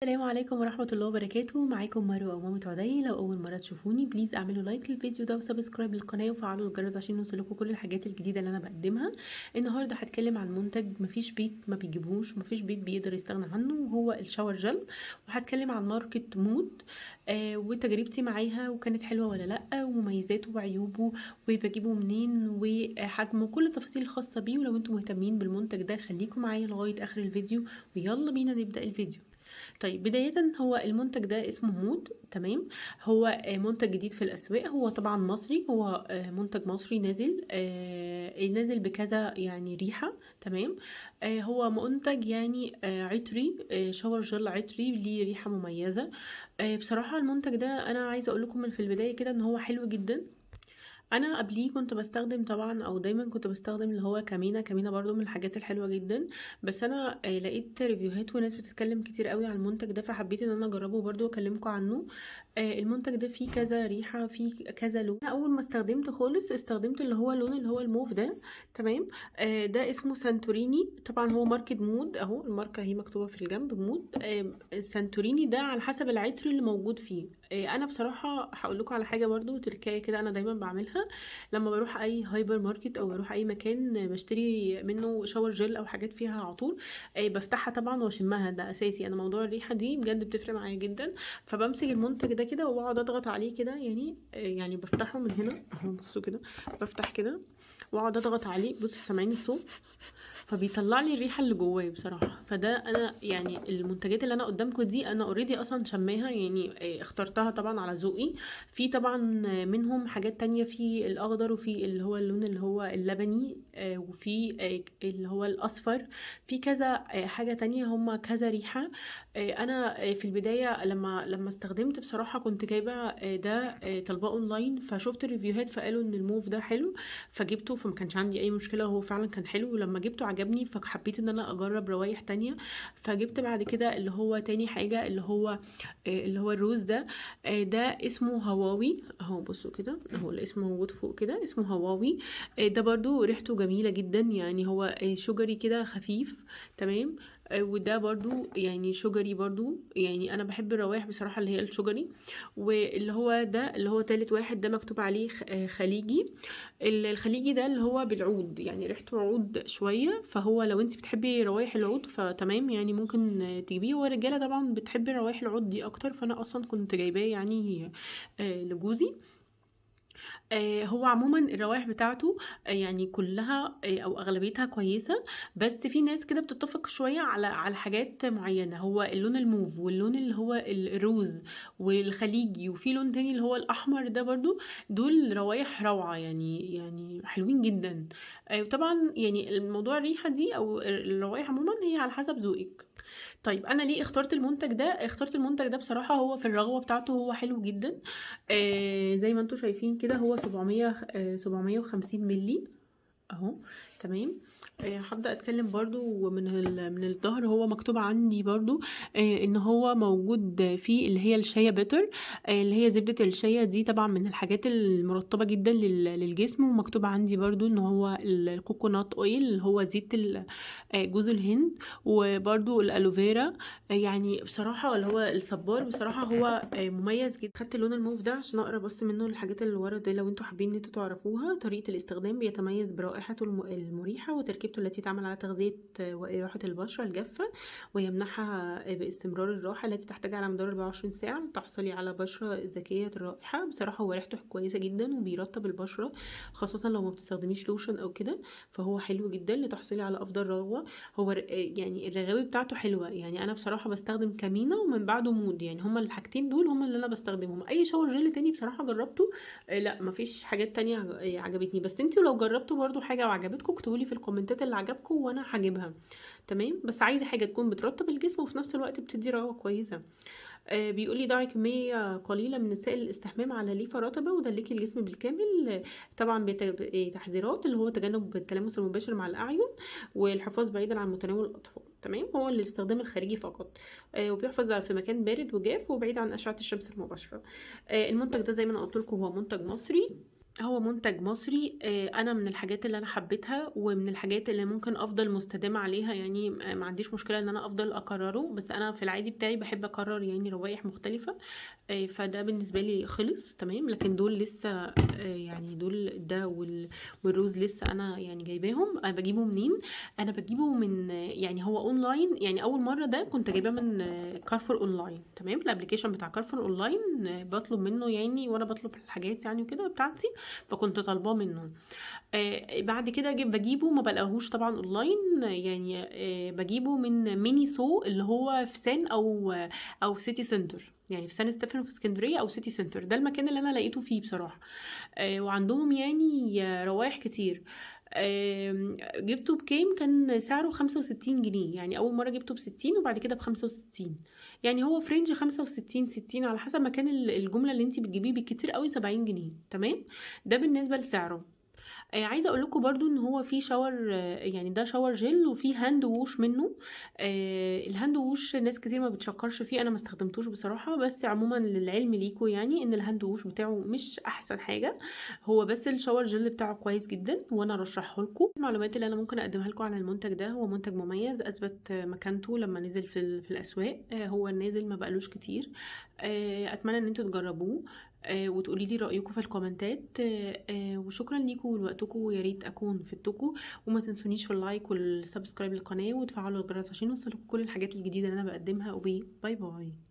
السلام عليكم ورحمة الله وبركاته. معاكم مروة ومامة عدي. لو أول مرة تشوفوني please اعملوا like للفيديو ده و subscribe للقناة وفعلوا الجرس عشان يوصلكوا كل الحاجات الجديدة اللي أنا بقدمها. النهاردة هتكلم عن منتج مفيش بيت ما بيجيبهوش، مفيش بيت بيقدر يستغنى عنه، وهو ال shower gel. وهتكلم عن ماركة مود وتجربتي معاها وكانت حلوة ولا لأ، ومميزاته وعيوبه، وبجيبه منين، وحجمه، كل التفاصيل الخاصة بيه. ولو انتم مهتمين بالمنتج ده خليكم معايا لغاية آخر الفيديو، ويلا بينا نبدأ الفيديو. طيب بداية هو المنتج ده اسمه مود، تمام. هو منتج جديد في الأسواق، هو طبعا مصري، هو منتج مصري نازل نازل بكذا يعني ريحة، تمام. هو منتج يعني عطري، shower gel عطري ليه ريحة مميزة. بصراحة المنتج ده أنا عايزة أقول لكم من في البداية كده إن هو حلو جدا. انا قبليه كنت بستخدم طبعا، او دايما كنت بستخدم اللي هو كامينا. كامينا برضو من الحاجات الحلوة جدا، بس انا لقيت review هات وناس بتتكلم كتير قوي عن المنتج ده، فحبيت ان انا اجربه برضو واكلمكم عنه. المنتج ده فيه كذا ريحه، فيه كذا لون. انا اول ما استخدمت خالص استخدمت اللي هو اللون اللي هو الموف ده، تمام. ده اسمه سانتوريني، طبعا هو ماركة مود اهو، الماركة هي مكتوبة في الجنب مود. السانتوريني ده على حسب العطر اللي موجود فيه. انا بصراحة هقول لكم على حاجة برضو تركايه كده انا دايما بعملها لما بروح اي هايبر ماركت او بروح اي مكان بشتري منه shower gel او حاجات فيها عطور، بفتحها طبعا واشمها، ده اساسي. انا موضوع الريحة دي بجد بتفرق معايا جدا. فبمسك المنتج ده كده واقعد اضغط عليه كده، يعني بفتحه من هنا اهو، بصوا كده، بفتح كده واقعد اضغط عليه، بصوا سامعين الصوت، فبيطلع لي الريحة اللي جواه بصراحة. فده انا يعني المنتجات اللي انا قدامكم دي انا already اصلا شماها، يعني اخترتها طبعا على ذوقي. في طبعا منهم حاجات تانية، في الاخضر وفي اللي هو اللون اللي هو اللبني، وفي اللي هو الاصفر، في كذا حاجة تانية، هما كذا ريحه. انا في البداية لما استخدمت بصراحة كنت جايبه ده طلباه اونلاين، فشفت ال review هات فقالوا ان الموف ده حلو، فجبته، فما كانش عندي اي مشكلة، هو فعلا كان حلو. ولما جبته عجبني، فحبيت ان انا اجرب روايح تانية، فجبت بعد كده اللي هو تاني حاجة اللي هو ال rose ده. ده اسمه هواوي اهو، بصوا كده اهو الاسم موجود فوق كده، اسمه هواوي. ده برضو ريحته جميلة جدا، يعني هو sugary كده خفيف، تمام. وده برضو يعني sugary برضو، يعني انا بحب الروايح بصراحة اللي هي ال sugary. واللي هو ده اللي هو تالت واحد ده مكتوب عليه خليجي. الخليجي ده اللي هو بالعود، يعني ريحته عود شوية، فهو لو انت بتحبي روايح العود فتمام، يعني ممكن تجيبيه. هو الرجالة طبعا بتحب روايح العود دي اكتر، فانا اصلا كنت جايباه يعني لجوزي. هو عموما الروائح بتاعته يعني كلها او اغلبيتها كويسة، بس في ناس كده بتتفق شوية على حاجات معينة. هو اللون الموف واللون اللي هو ال rose والخليجي، وفي لون تاني اللي هو الاحمر ده برضو، دول روايح روعة، يعني حلوين جدا. وطبعا يعني الموضوع الريحة دي او الروايح عموما هي على حسب ذوقك. طيب انا ليه اخترت المنتج ده؟ اخترت المنتج ده بصراحة هو في الرغوة بتاعته هو حلو جدا. زي ما انتم شايفين كده هو 750 ملي اهو، تمام. هبدأ اتكلم برضو من الظهر. هو مكتوب عندي برضو ان هو موجود فيه اللي هي ال shea butter، اللي هي زبدة الشيا دي، طبعا من الحاجات المرطبة جدا للجسم. ومكتوب عندي برضو ان هو ال coconut oil اللي هو زيت جوز الهند، وبرضو ال aloe vera، يعني بصراحة اللي هو الصبار. بصراحة هو مميز جدا. خدت اللون الموف ده عشان اقرا بس منه الحاجات اللي ورا دي لو انتوا حابين ان انتوا تعرفوها. طريقة الاستخدام: بيتميز برائحته المريحة وتركيبته التي تعمل على تغذية وإراحة البشرة الجافة ويمنحها باستمرار الراحة التي تحتاجها على مدار 24 ساعة لتحصلي على بشرة ذكية الرائحة. بصراحة هو ريحته كويسة جدا وبيرطب البشرة، خاصة لو ما بتستخدميش لوشن أو كده، فهو حلو جدا لتحصلي على أفضل رغوة. هو يعني الرغاوي بتاعته حلوة. يعني أنا بصراحة بستخدم كامينا ومن بعده مود، يعني هما الحاجتين دول هما اللي أنا بستخدمهم. أي shower gel تاني بصراحة جربته لا، مفيش حاجات تانية عجبتني. بس انتوا لو جربتوا برضو حاجة وعجبتكم اكتبوا لي في الكومنتات اللي عجبكم وانا هجيبها، تمام. بس عايزه حاجة تكون بترطب الجسم وفي نفس الوقت بتدي رغوه كويسة. بيقول لي ضعي كمية قليله من سائل الاستحمام على ليفه رطبه ودلكي الجسم بالكامل. طبعا تحذيرات اللي هو تجنب التلامس المباشر مع الاعين والحفاظ بعيدا عن متناول الاطفال، تمام. هو للاستخدام الخارجي فقط، وبيحفظ في مكان بارد وجاف وبعيد عن اشعه الشمس المباشرة. المنتج ده زي ما انا قلت لكم هو منتج مصري. هو منتج مصري. انا من الحاجات اللي انا حبيتها ومن الحاجات اللي ممكن افضل مستدامة عليها، يعني ما عنديش مشكلة ان انا افضل اكرره، بس انا في العادي بتاعي بحب اكرر يعني روائح مختلفة. فده بالنسبة لي خلص تمام، لكن دول لسه، يعني دول ده وال rose لسه انا يعني جايباهم. انا بجيبه منين؟ انا بجيبه من يعني هو اونلاين، يعني اول مرة ده كنت جايباه من كارفور اونلاين، تمام. ال application بتاع كارفور اونلاين، بطلب منه يعني، وانا بطلب الحاجات يعني وكده بتاعتي، فكنت طالباه منه. بعد كده بجيبه ما بلاقيهوش طبعا اونلاين، يعني بجيبه من مينيسو اللي هو في سان او في سيتي سنتر، يعني في سان ستيفانو في اسكندرية او سيتي سنتر، ده المكان اللي انا لقيته فيه بصراحة. وعندهم يعني روايح كتير. جبته بكام؟ كان سعره 65 جنيه، يعني اول مرة جبته ب60 وبعد كده ب65، يعني هو في range 65 60 على حسب مكان الجملة اللي انت بتجيبيه، بالكتير قوي 70 جنيه، تمام. ده بالنسبة لسعره. عايزه اقول لكم برضو ان هو في shower، يعني ده shower gel وفي hand wash منه. ال hand wash ناس كتير ما بتشكرش فيه، انا ما استخدمتوش بصراحة، بس عموما للعلم ليكو يعني ان ال hand wash بتاعه مش احسن حاجة، هو بس ال shower gel بتاعه كويس جدا وانا ارشحه لكم. المعلومات اللي انا ممكن اقدمها لكم على المنتج ده، هو منتج مميز اثبت مكانته لما نزل في الاسواق. هو نازل ما بقالوش كتير. اتمنى ان انتوا تجربوه، وتقولي لي رايكم في الكومنتات. وشكرا ليكم ولوقتكم، ويا ريت اكون فدتكم، وما تنسونيش في ال like وال subscribe للقناة وتفعلوا الجرس عشان يوصلكم كل الحاجات الجديدة اللي انا بقدمها. و bye bye.